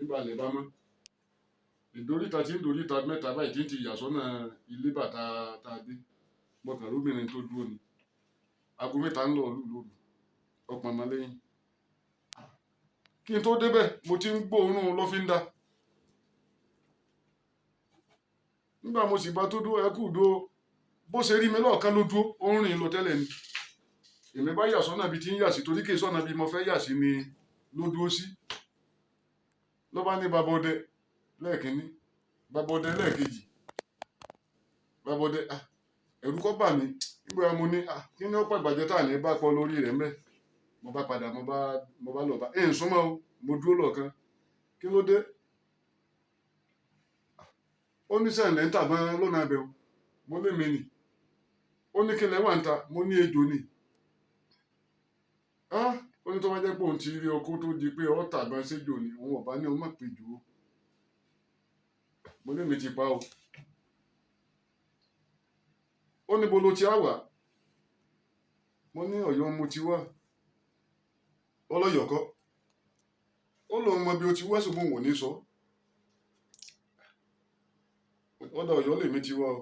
Nígbà lè bá mọ́ ìdóríta tí ń dóríta mẹ́ta báyìí tí ń ti yà sọ́nà ilé bàtà tá a dé, mo kàn róbìnrin tó dúró ni. Aago 3 ń lọ lù lóru, ọpọ̀n mọ́ lẹ́yìn. Kí n tó débẹ̀, mo ti ń gbóòórùn lọ́fíńdà. Nígbà mo sì bá tó dúró, ẹ kú dúró. Bó ṣe rí mi lọ́ọ̀kan ló dúró, ó ń rìn lọ tẹ́lẹ̀ ni. Èmi bá yà sọ́nà bí ti ń yà sí, torí kì í sọ́nà bí mo fẹ́ yà sí ni ló dúró sí. Ló bá ní bàbá ọdẹ lẹ́ẹ̀kínní, bàbá ọdẹ lẹ́ẹ̀kejì, bàbá ọdẹ, ah, ẹ̀rù kọ́ bà mí. Nígbà mo ní, ah, kí ni ó pàgbàjẹ́ tà ní bá pọ̀ lórí rẹ̀ ńbẹ̀? Mo bá padà, mo bá lọ bá ẹ̀ ń súnmọ́ o, mo dúró lọ́ọ̀kan. Kí ló dé? Ó ní sẹ́ǹlẹ̀ ń tàbọn lọ́nà abẹ́ o. Mo lé mi nì. Ó ní kí lẹ wà ń ta? Mo ní ejò ni. Ah, ó ní tó bá jẹ́ pé òun ti rí ọkọ tó di pé ọ́ tàbọn séjò ni, òun ọ̀bá ní ọmọ péjò o. Mo lé mi ti pa o. Ó ní bo lo ti á wà? Mo ní Ọ̀yọ́ mo ti wá. Ọlọ́yọ̀kọ́. Ó lóun mọ bí o ti wá, ṣùgbọ́n òun ò ní sọ. Ọ̀dọ̀ Ọ̀yọ́ lèmi ti wá o.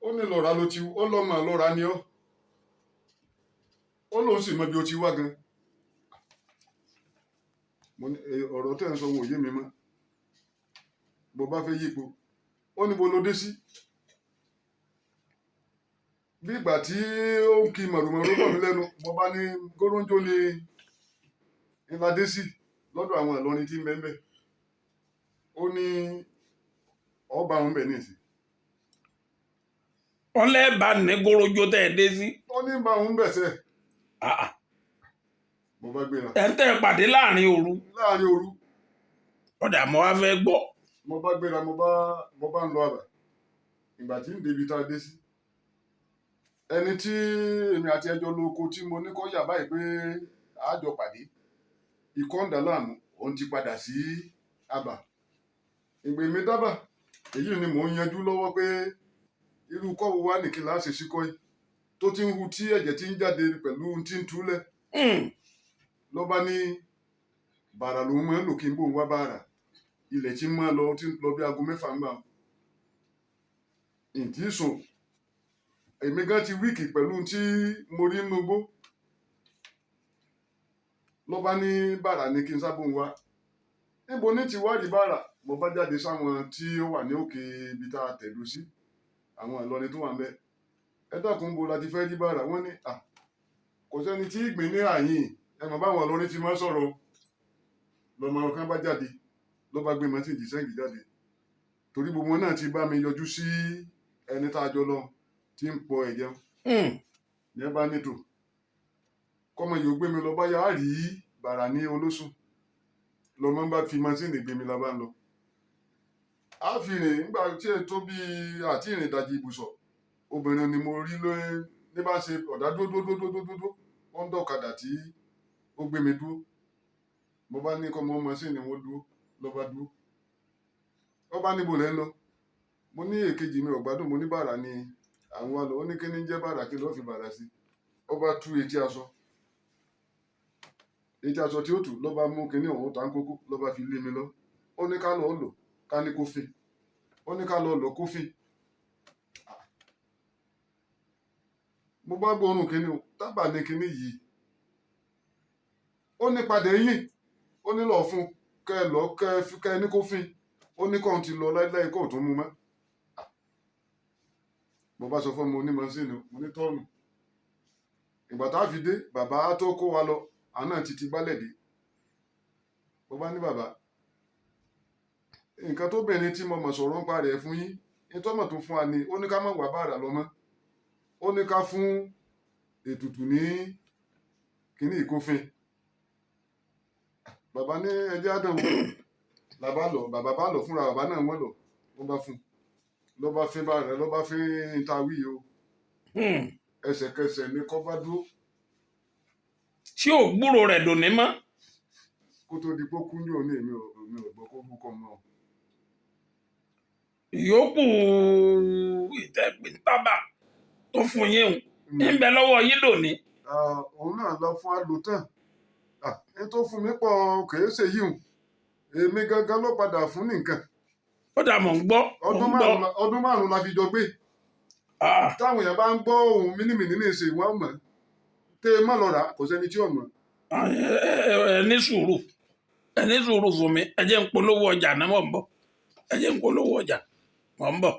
Ó ní lọ́ra ló ti, ó lọ́mọ lọ́ra ni ọ́. Ó lóun sì mọ bí o ti wá gan. Mo ní ọ̀rọ̀ tẹ́ ń sọ wọn ò yé mi mọ́. Bó bá fẹ́ yípo. Ó ní bo lo dé sí. Bí ìgbà tí ó ń kí mọ̀rùmọ̀rù bọ̀ mí lẹ́nu, mo bá ní góróńjó ni ńlá dé sí lọ́dọ̀ àwọn Ìlọrin tí ń bẹ ńbẹ̀. Ó ní ọba òun bẹ̀ ní ìsìn. Ọlẹ́bàá ní górójó tẹ́ ẹ dé sí. Ó ní bá òun bẹ̀ sẹ́. Ah, ah. Mo bá gbéra. Ẹ̀ ń tẹ́ ẹ pàdé láàrin òru. Láàrin òru. Ọ̀dà mo wá fẹ́ gbọ́. Mo bá gbéra, mo bá ń lọ àbà. Ìgbà tí ń débi tá a dé sí. Ẹni tí èmi àti ẹjọ́ lóko tí mo ní kó yà báyìí pé a jọ pàdé. Ikọ́ ń dà láàmú, òun ti padà sí àbà. Ìgbè mi dábà, èyí ni mò ń yanjú lọ́wọ́ pé irú kọ́ wo wá ní kí láá ṣe síkọ́ yìí tó ti ń hu tí ẹ̀jẹ̀ ti ń jáde pẹ̀lú ohun tí ń túlẹ̀. Ló bá ní bàrà lòun máa ń lò kí n bóun wá bàrà. Ilẹ̀ tí ń máa lọ, tí ń lọ bí aago 6 ń gbà. Ǹtí sùn. Èmi gan ti wíìkì pẹ̀lú ohun tí mo rí nínú igbó. Ló bá ní bàrà ni kí n sábòun wá. Níbo ní ti wá rí bàrà? Mo bá jáde sáwọn tí ó wà ní òkè ibi tá a tẹ̀dó sí. Àwọn Ìlọrin tó wà ńbẹ̀. Ẹ dákun, bo la ti fẹ́ rí bàrà? Wọ́n ní, à, kò sẹ́ni tí ìgbín ní àyìn. Ẹ mọ̀ báwọn Ìlọrin ti máa ń sọ̀rọ̀. Lọmọ kan bá jáde, ló bá gbé mọ́tì jísẹ́ǹgì jáde. Torí gbogbo wọn náà ti bá mi yọjú sí ẹni tá a jọ lọ tí ń pọ ẹ̀jẹ̀. Ní ẹ bá nítò. Kọ́mọ yìí ó gbé mi lọ bá yá rí bàrà ní Olósùn. Lọmọ bá fi mọ́tìnì gbé mi la bá ń lọ. A fi rìn nígbà tí ẹ tó bí àti ìrìn ìdajì ibùsọ̀. Obìnrin ni mo rí lé ní bá ṣe ọ̀dà dúdúdúdúdúdú. Ó ń dọ̀kadà tí ó gbé mi dúró. Mo bá ní kọ́mọ mọ́tìnì wọn dúró, ló bá dúró. Ó bá níbo lẹ́ ń lọ. Mo ní èkejì mi ò gbádùn, mo ní bàrà ni àwọn wa lọ. Ó ní kí ní jẹ́ bàrà, kí ló fi bàrà sí. Ó bá tú etí aṣọ. Etí aṣọ tí ó tú ló bá mú kinní ọ̀hún tá ń kókó, ló bá fi lé mi lọ. Ó ní ká lọ lò, ká ní kó fin. Ó ní ká lọ lò kó fin. Mo bá gbóòórùn kinní o, tábà ní kinní yìí. Ó ní padà eyín. Ó ní lọ fún kẹ́ ẹ lọ kẹ́ ẹ ní kó fin. Ó ní kóun ti lọ láíláí kóun tó mú mọ́. Mo bá sọ fún ọmọ onímọ̀síìnì, mo ní tọ́ọ̀nù. Ìgbà tá a fi dé, bàbá tó kó wa lọ, àná ti ti gbálẹ̀ dé. Mo bá ní bàbá, nǹkan tó bìnrin tí mo mọ̀ sọ̀rọ̀ ń pa rẹ̀ fún yín, ní tọ́mọ̀ tó fún wa ni, ó ní ká má wà bàrà lọ mọ́. Ó ní ká fún ètùtù ní kíní ìkófin. Bàbá ní ẹjẹ́ àdánwò. Làbá lọ, bàbá bá lọ fúnra bàbá náà wọ́n lọ, wọ́n bá fún un. Ló bá fín bàrà, ló bá fín ìtawí o. Ẹsẹ̀kẹsẹ̀ ni kọ́ bá dúró. Ṣé ò gbúrò rẹ̀ dùn ní mọ́? Kó tó di pé ó kú ní òní, èmi ò gbọ́ kó kú kọ́ mọ́ o. Ìyókù ìtẹ́píntábà tó fún yín o, ń bẹ lọ́wọ́ yín dòní. Òun náà lọ fún àlò tán. Ah, ẹni tó fún mi pọ̀ kìí ṣe yìí èmi gangan ló padà fún ní nǹkan. Ó dà, mọ̀ ń gbọ́, mọ̀ Ọdún ń gbọ́. 5 la fi jọ gbé. Ah, Táwọn èèyàn bá ń gbọ́ ohun mínímìní ní ìsìn, wọn mọ̀ tẹ́ ẹ má lọ rà, kò sẹ́ni tí ò mọ̀. Ah, ẹ ní sùúrù, ẹ ní sùúrù fún mi. Ẹ jẹ́ ń polówó ọjà náà, mọ̀ ń bọ̀. Ẹ jẹ́ ń polówó ọjà, mọ̀ ń bọ̀.